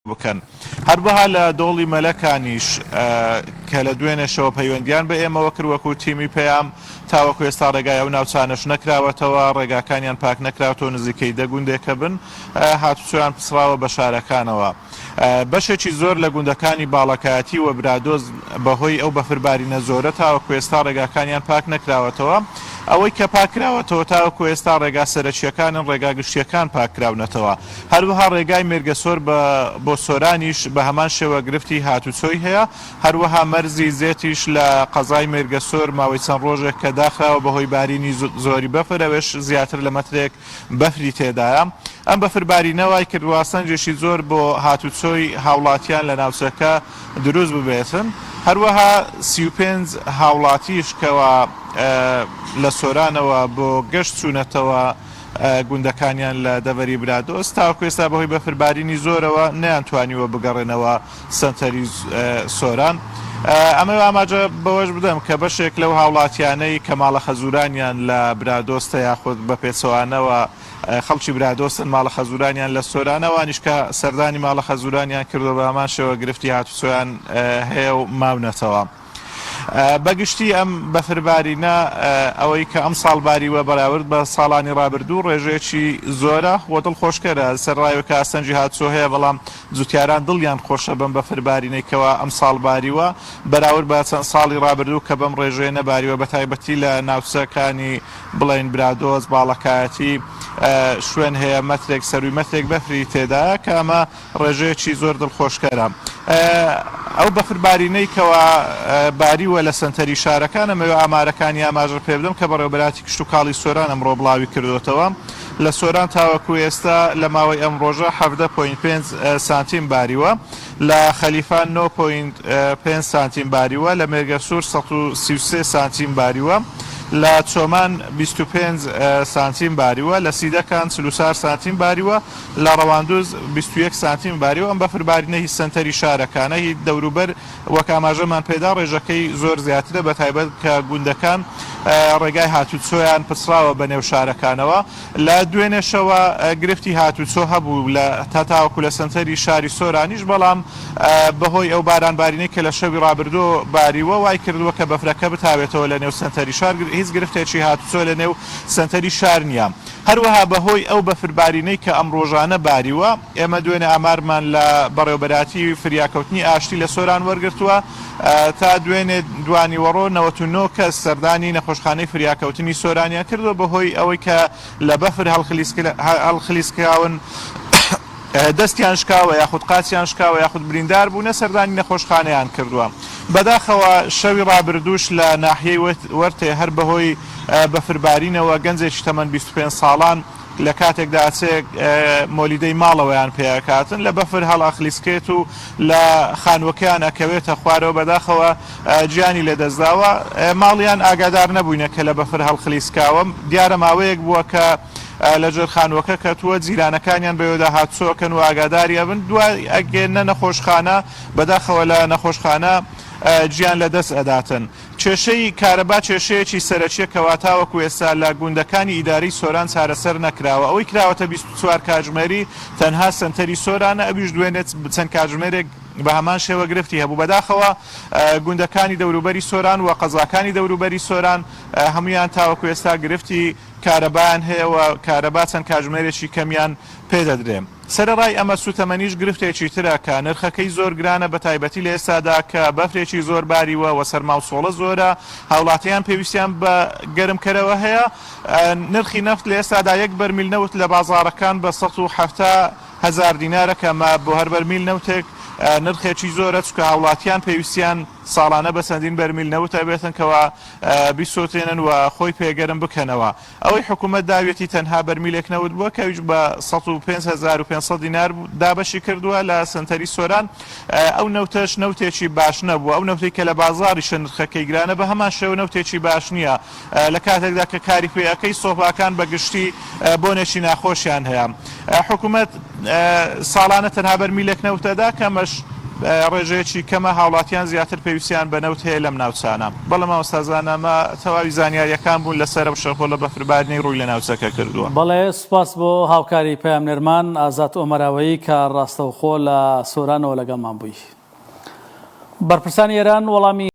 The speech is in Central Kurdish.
بکەن. هەروەها لە دۆڵی مەلەکانیش کە لە دوێنێشەوە پەیوەندیان بە ئێمەوە کرد وەکو تیمی پەیام، تاوەکو ئێستا ڕێگای ئەو ناوچانەش نەکراوەتەوە، ڕێگاکانیان پاک نەکراوەتەوە، نزیکەی دە گوندێکە بن هاتوچۆیان پچڕاوە بە شارەکانەوە. بەشێکی زۆر لە گوندەکانی باڵەکایەتی و برادۆست بەهۆی ئەو بەفربارینە زۆرە تاوەکو ئێستا ڕێگاکانیان پاک نەکراوەتەوە، ئەوەی کە پاککراوەتەوە تاوەکو ئێستا ڕێگا سەرەکییەکانن، ڕێگا گشتییەکان پاککراونەتەوە. هەروەها ڕێگای مێرگەسۆر بە بۆ سۆرانیش بە هەمان شێوە گرفتی هاتوچۆی هەیە، هەروەها مەرزی زێتیش لە قەزای مێرگەسۆر ماوەی چەند ڕۆژێک کە داخراوە بەهۆی بارینی زۆری بەفر ئەوێش زیاتر لە مەترێک بەفری تێدایە. ئەم بەفر بارینە وای کردوە سەنجێکی زۆر بۆ هاتوچۆی هاوڵاتیان لە ناوچەکە دروست ببێتن. هەروەها 35 هاوڵاتیش کەوا لە سۆرانەوە بۆ گەشت چوونەتەوە گوندەکانیان لە دەڤەری برادۆست تاوەکو ئێستا بەهۆی بەفربارینی زۆرەوە نەیانتوانیوە بگەڕێنەوە سەنتەری سۆران. ئەمەوێ ئاماژە بەوەش بدەم کە بەشێک لەو هاوڵاتیانەی کە ماڵە خەزورانیان لە برادۆستە یاخود بە پێچەوانەوە خەڵکی برادۆستن ماڵە خەزورانیان لە سۆرانە ئەوانیش کە سەردانی ماڵە خەزورانیان کردووە بە هەمان شێوە گرفتی هاتوچۆیان هەیە و ماونەتەوە. بە گشتی ئەم بەفربارینە ئەوەی کە ئەمساڵ باریوە بەراورد بە ساڵانی ڕابردوو ڕێژەیەکی زۆرە و دڵخۆشکەرە، سەرەڕای ئەوەی کە ئاستەنگی هاتوچۆ هەیە بەڵام جوتیاران دڵیان خۆشە بەم بەفربارینەی کەوا ئەمساڵ باریوە بەراورد بە چەند ساڵی ڕابردوو کە بەم ڕێژەیە نەباریوە بەتایبەتی لە ناوچەکانی بڵێین برادۆست، باڵەکایەتی شوێن هەیە مەترێک سەرووی مەترێک بەفری تێدایە کە ئەمە ڕێژەیەکی زۆر دڵخۆشکەرە ئەو بەفربارینەی کەوا باریوە لە سەنتەری شارەکان، ئەمەوێ ئامارەکانی ئاماژە پێبدەم کە بەڕێوەبەراتی کشتوکاڵی سۆران ئەمڕۆ بڵاوی کردۆتەوە، لە سۆران تاوەکو ئێستا لە ماوەی ئەم ڕۆژە 17.5 سانتیم باریوە، لە خەلیفان 9.5 سانتیم باریوە، لە مێرگەسوور 133 سانتیم باریوە، لە چۆمان 25 سانتیم باریوە، لە سیدەکان 44 سانتیم باریوە. لە ڕەواندوز 21 سانتیم باریوە، ئەم بەفربارینە هی سەنتەری شارەکانە، هی دەوروبەر وەک ئاماژەمان پێدا ڕێژەکەی زۆر زیاترە بەتایبەت کە گوندەکان ڕێگای هاتوچۆیان پچڕاوە بە نێو شارەکانەوە. لە دوێنێشەوە گرفتی هاتوچۆ هەبوو لە تا تاوەکو لە سەنتەری شاری سۆرانیش، بەڵام بەهۆی ئەو بارانبارینەی کە لە شەوی ڕابردوو باریوە وای کردووە کە بەفرەکە بتاوێتەوە لە نێو سەنتەری شار، هیچ گرفتێکی هاتوچۆ لە نێو سەنتەری شار نییە. هەروەها بەهۆی ئەو بەفربارینەی کە ئەمڕۆژانە باریوە، ئێمە دوێنێ ئامارمان لە بەڕێوەبەرایەتی فریاکەوتنی ئاشتی لە سۆران وەرگرتووە، تا دوێنێ دوانیوەڕۆ 99 کەس سەردانی نەخۆشخانەی فریاکەوتنی سۆرانیان کردووە بەهۆی ئەوەی کە لە بەفر هەڵخلیسکاون دەستیان شکاوە یاخود قاچیان شکاوە یاخود بریندار بوونە سەردانی نەخۆشخانەیان کردووە. بەداخەوە شەوی ڕابردووش لە ناحیەی وەرتێ هەر بەهۆی بەفربارینەوە گەنجێکی تەمەن 25 ساڵان لە کاتێکدا ئەچێ مۆلیدەی ماڵەوەیان پێ ئەکاتن لە بەفر هەڵئەخلیسکێت و لە خانووەکەیان ئەکەوێتە خوارەوە بەداخەوە گیانی لەدەستداوە ماڵیان ئاگادار نەبووینە کە لە بەفر هەڵخلیسکاوە دیارە ماوەیەک بووە کە لە ژێر خانووەکە کەتووە، جیرانەکانیان بەوێدا هاتوچۆ ئەکەن و ئاگاداری ئەبن، دوای ئەگەنە نەخۆشخانە، بەداخەوە لە نەخۆشخانە گیان لە دەست ئەداتن. کێشەی کارەبا کێشەیەکی سەرەکیە کەوا تاوەکو ئێستا لە گوندەکانی ئیدارەی سۆران چارەسەر نەکراوە، ئەوەی کراوەتە 24 کاتژمێری تەنها سەنتەری سۆرانە، ئەویش دوێنێ چەند کاتژمێرێک بە هەمان شێوە گرفتی هەبوو، بەداخەوە گوندەکانی دەوروبەری سۆران و قەزاکانی دەوروبەری سۆران هەموویان تاوەکو ئێستا گرفتی کارەبایان هەیە و کارەبا چەند کاژمێرێکی کەمیان پێدەدرێ. سەرەڕای ئەمە سوتەمەنیش گرفتێکی ترە کە نرخەکەی زۆر گرانە بەتایبەتی لە ئێستادا کە بەفرێکی زۆر باریوە و سەرما و سۆڵە زۆرە هاوڵاتیان پێویستیان بە گەرمکەرەوە هەیە. نرخی نەفت لە ئێستادا یەک بەرمیل نەوت لە بازاڕەکان بە 170 هەزار دینارە کە ئەمە بۆ هەر بەرمیل نەوتێک نرخێکی زۆرە چونکە هاوڵاتیان پێویستیان ساڵانە بە چەندین بەرمیل نەوت ئەبێتن کەوا بیسوتێنن و خۆی پێ گەرم بکەنەوە. ئەوەی حکومەت داویەتی تەنها بەرمیلێک نەوت بووە کە ئەویش بە 105,500 دینار دابەشی کردووە لە سەنتەری سۆران. ئەو نەوتەش نەوتێکی باش نەبووە. ئەو نەوتەی کە لە بازاڕیشە نرخەکەی گرانە بە هەمان شێوە نەوتێکی باش نییە. لە کاتێکدا کە کاری پێ ئەکەی سۆپاکان بە گشتی بۆنێکی ناخۆشیان هەیە. حکومەت ساڵانە تەنها بەرمیلێک نەوت ئەدا کە ئەمەش ڕێژەیەکی کەمە، هاوڵاتیان زیاتر پێویستیان بە نەوت هەیە لەم ناوچانە. بەڵێ مامۆستا زانا ئەمە تەواوی زانیارییەکان بوون لەسەر ئەو شەپۆلە بەفربارینەی ڕووی لە ناوچەکە کردووە. بەڵێ سوپاس بۆ هاوکاری پەیامنێرمان ئازاد ئۆمەراوەیی کە ڕاستەوخۆ لە سۆرانەوە لەگەڵمان بووی. بەرپرسانی ئێران وەڵامی.